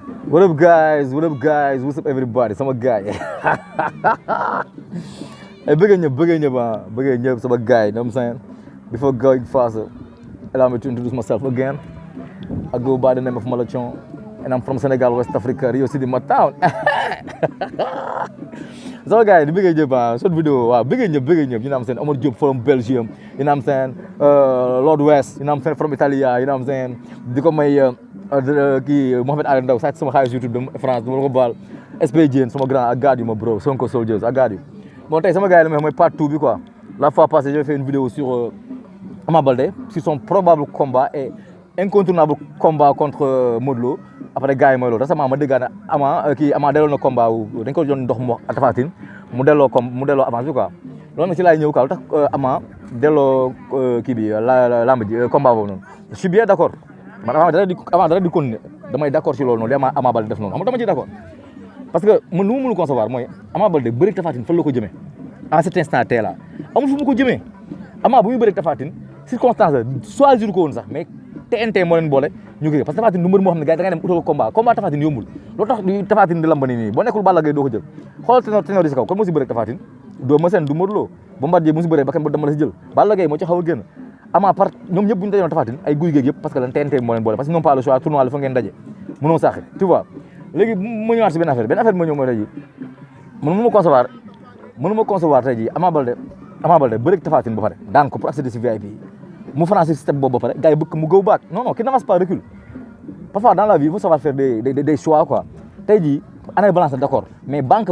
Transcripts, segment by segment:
What up, guys? What up, guys? What's up, everybody? Sama guy. Hey, bëgg ñëpp sama guy. You know what I'm saying? Before going faster, allow me to introduce myself again. I go by the name of Malachon, and I'm from Senegal, West Africa, Rio City, my town. So guys, bëgg ñëpp short video, waaw bëgg ñëpp, you know what I'm saying? Omar Diop from Belgium, you know what I'm saying? Lord West, you know what I'm saying? From Italia, you know what I'm saying? Di ko may kii Mohamed Ali Ndaw sàcc sama xaalis YouTube de France dama la ko baal SPJ sama grand I got you ma bro Sonko Soldiers I got you bon tey sama gars yi la may mooy part 2 bi quoi la fois passée j'ai fait une vidéo sur Ama Baldé sur son probable combat et incontournable combat contre Modou Lo après gars yi mooy loolu récemment ma déggaat ne Ama delloo na combat wu dañ ko doon ndox mu Tapha Tine mu delloo avance bi quoi loolu nag ci laay ñëw quoi lu tax Ama delloo kii bi lamb ji combat boobu noonu je suis bien d'accord man avant dara di continuer damay d'accord ci loolu noonu li Ama Baldé def noonu xam nga dama ci d'accord parce que man lu ma mënul concevoir mooy Ama Baldé bëri Tapha Tine fan la ko jëmee en cet instant tee la amul fu mu ko jëmee Ama bu muy bëri Tapha Tine circonstance la choisir ko woon sax mais TNT moo leen boole ñu parce que Tapha Tine du mbër moo xam ne gars yi da ngay dem utal combat Tapha Tine yombul loolu tax Tapha Tine di lamba nii boo nekkul Balla Gaye doo ko jël xoolal ténor di si kaw kon moo si bëri Tapha Tine doo ma seen du Modou Lo Bombardier mu si bëree ba kan ba dama la si jël Balla Gaye moo ci xaw a génn Ama par ñoom ñëpp bu ñu dajoon Tapha Tine ay guy géeg yëpp parce que lan TNT moo leen boole parce que ñoom pas le choix tournoi la fa ngeen daje mënoo saaxe tu vois léegi ma ñëwaat si benn affaire bi ma ñëw mooy tey jii mënu ma concevoir tey jii Ama Baldé bëri Tapha Tine ba pare daan ko pour accéder si VIP mu franchir step boobu ba pare gars yi bëgg mu go back non qui n'avance pas recule parfois dans la vie il faut savoir faire des choix quoi tey jii année balance d'accord mais banque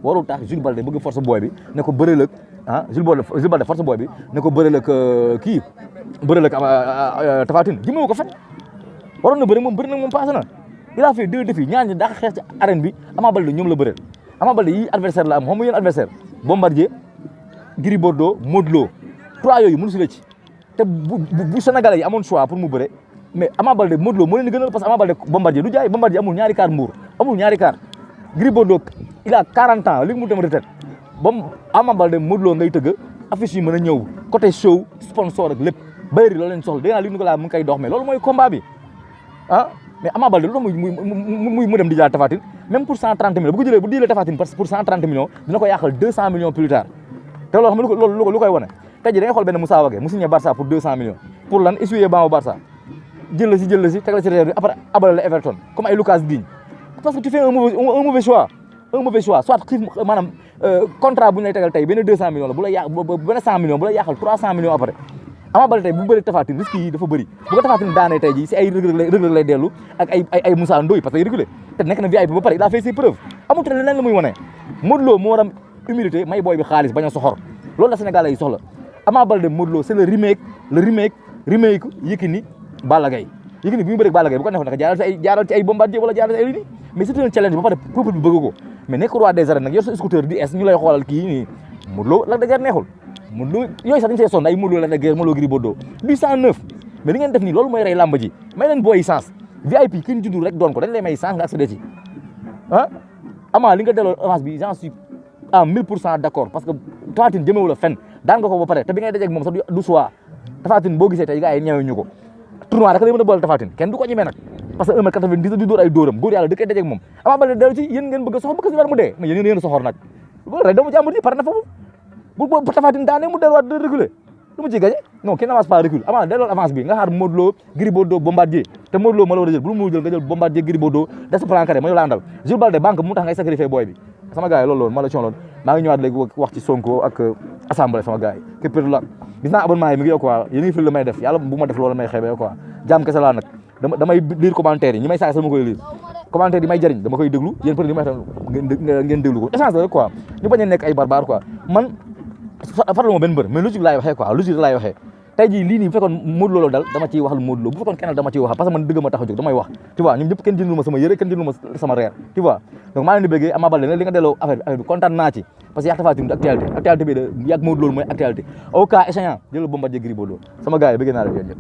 warul tax Jules Baldé bëgg force booy bi ne ko bëri lëg Jules Baldé force booy bi ne ko bëri lëg kii bëri lëg Tapha Tine jëmewu ko fen waroon na bëri moom passé na il a fait 2 défis ñaar ñi daa xeex ci arène bi Ama Baldé ñoom la bëreel Ama Baldé yi adversaire la am xam nga yéen adversaire Bombardier Gris Bordeaux Modou Lo 3 yooyu mënu si la ci te bu Sénégalais yi amoon choix pour mu bëre mais Ama Baldé Modou Lo moo leen di gënal parce que Ama Baldé Bombardier du jaay Bombardier amul ñaari kaar mbuur amul ñaari kaar Gris Bordeaux il a 40 ans li mu dem retraite Ama Baldé Modou Lo ngay tëgg affiche yi mën a ñëw côté show sponsor ak lépp bayri loolu leen soxla dégg naa li ñu ko laa mu ngi koy dox mais loolu mooy combat bi mais Ama Baldé loolu mu dem di jaay Tapha Tine même pour 130 millions bu diilee Tapha Tine parce que pour 130 millions dina ko yàqal 200 millions plus tard te loolu xam nga lu koy wane tey jii da ngay xool benn Moussa Wagué mu signé Barça pour 200 millions pour lan essuyer banc Barça jël la si teg la si réew bi après abal la Everton comme ay Lucas Digne parce que tu fais un mauvais choix soit xiif maanaam contrat bu ñu lay tegal tey benn 200 millions la bu la yàq benn 100 millions bu la yàqal 300 millions après Ama Baldé tey bu bëri Tapha Tine risque yi dafa bëri bu ko Tapha Tine daanee tey jii si ay rëg lay dellu ak ay Moussa Ndoye parce que reculé te nekk na VIP ba pare il a fait ses preuves amul te leneen la muy wane Modou Lo moo war a humilité may booy bi xaalis bañ a soxor loolu la Sénégalais yi soxla Ama Baldé Modou Lo c'est le remake Yékini Balla Gaye Yékini bu ñu bëri Balla Gaye bu ko neexoon nag jaaral ci ay Bombardier wala jaaral ci ay lii mais c'est un challenge ba pare peuple bi bëgg ko mais nekk roi des arènes nag yor sa scooter di es ñu lay xoolal kii nii Modou Lo Lac de Guiers neexul Modou Lo yooyu sax dañu see sonn ay Modou Lo Lac de Guiers Modou Lo Gris Bordeaux du 109 mais li ngeen def nii loolu mooy rey làmb ji may leen booy sens VIP ki ñu juddul rek doon ko dañ lay may sens nga accéder ci Ama li nga delloo avance bi j'en suis à 1000% d'accord parce que Tapha Tine jëmewu la fenn daan nga ko ba pare te bi ngay dajeeg moom sax du choix Tapha Tine boo gisee tey gars yi ñëwee ñu ko tournoi rek lay mën a boole Tapha Tine kenn du ko ñemee nag parce que 1m90 du dóor ay dóoram góor yàlla dëkkay dajeeg moom Ama Baldé dellu ci yéen ngeen bëgg a soxor bëgg si war mu dee mais yéen a soxor nag bu rek doomu jàmbur ji pare na foofu bu Tapha Tine daanee mu delluwaat de reculer lu mu ciy gagné non kenn avance pas recul Ama delloo avance bi nga xaar Modou Lo Gris Bordeaux Bombardier te Modou Lo ma la war a jël bu mu jël nga jël Bombardier Gris Bordeaux des sa plan carré ma ñu la àndal Jules Baldé banque mu tax ngay sacrifier booy bi sama gars yi loolu ma la ci loon maa ngi ñëwaat léegi wax ci Sonko ak assemblée sama gars yi képp la gis naa abonnement yi mi ngi yow quoi yéen ngi fi la may def yàlla bu ma def loolu may xeebee quoi jaam kese laa nag damay lire commentaire yi ñi may saay sama koy lire commentaire yi may jëriñ dama koy déglu yéen peut-être li may xam ngeen déglu ko essence la quoi ñu bañ a nekk ay barbare quoi man farlu ma benn mbër mais logique laay waxee quoi logique laay waxee tey jii lii nii bu fekkoon Modou Lo dal dama ciy waxal Modou Lo bu fekkoon kenn dama ciy wax parce que man dëgg ma tax a jóg damay wax tu vois ñoom ñëpp kenn jëndul ma sama yëre kenn jëndul ma sama reer tu vois donc maa leen di bëggee Ama Baldé nag li nga delloo affaire bi kontaan naa ci parce que yaa Tapha Tine actualité bi de yàgg Modou Lo mooy actualité au cas échéant jël Bombardier Gris Bordeaux sama gars yi bëggee naa la yéen ñëpp